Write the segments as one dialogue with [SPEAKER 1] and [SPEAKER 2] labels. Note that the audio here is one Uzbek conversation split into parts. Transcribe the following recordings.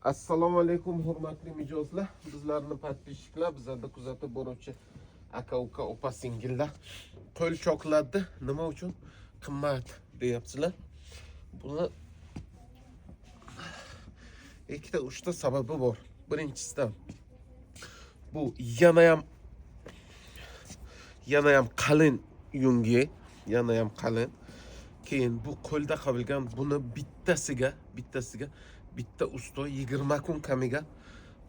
[SPEAKER 1] Assalomu alaykum, hurmatli mijozlar, bizlarni подписчик lar, bizlarni kuzatib boruvchi aka uka, opa singillar. Qo'lchoqlarni nima uchun qimmat deyapsizlar? Buni ikkita, uchta sababi bor. Birinchisidan, bu yanayam qalin yungi, yanayam qalin. Keyin bu qo'lda qavilgan, buni bittasiga bitta usto 20 kun kamiga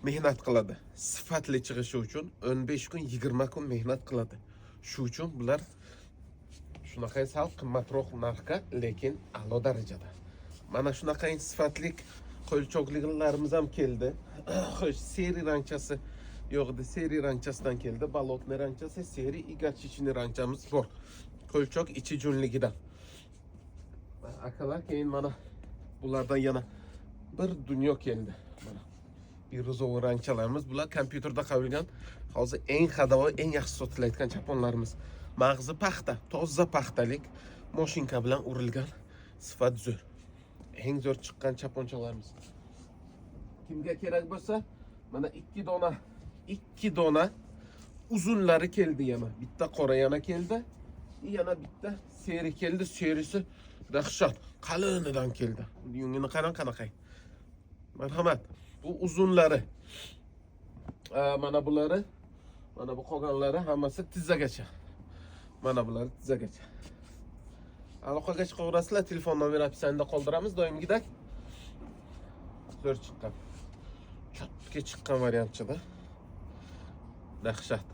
[SPEAKER 1] mehnat qiladi. Sifatli chiqishi uchun 15 kun, 20 kun mehnat qiladi. Shu uchun bular shunaqa sal qimmatroq narxga, lekin a'lo darajada. Mana shunaqa sifatli qo'lchoqlarimiz ham keldi. Xo'sh, серый rangchasi yo'q edi, серый rangchasidan keldi. Болотный rangchasi, серый и горчичный rangchamiz bor. Qo'lchoq ichi junligidan. Akalar, keyin mana bulardan yana bir dunyo keldi. Mana бирюзовый rangchalarimiz, bular kompyuterda qavilgan. Hozir eng ходовой, eng yaxshi sotilayotgan chaponlarimiz. Mag'zi paxta, toza paxtalik, mashinka bilan urilgan, sifat zo'r. Eng zo'r chiqqan chaponchalarimiz. Kimga kerak bo'lsa, mana ikki dona, ikki dona uzunlari keldi yana. Bitta qora yana keldi. Yana bitta серый keldi. Серый si dahshat, qalinidan keldi. Yungini qarang qanaqa. Marhamat. Bu uzunlari. Mana bulari, mana bu qolganlari hammasi tizzagacha. Mana bulari tizzagacha. Aloqaga chiqaverasizlar, telefon nomeri описание da qoldiramiz doimgidek. Zo'r chiqqan. Чётко chiqqan variantchida. Dahshat.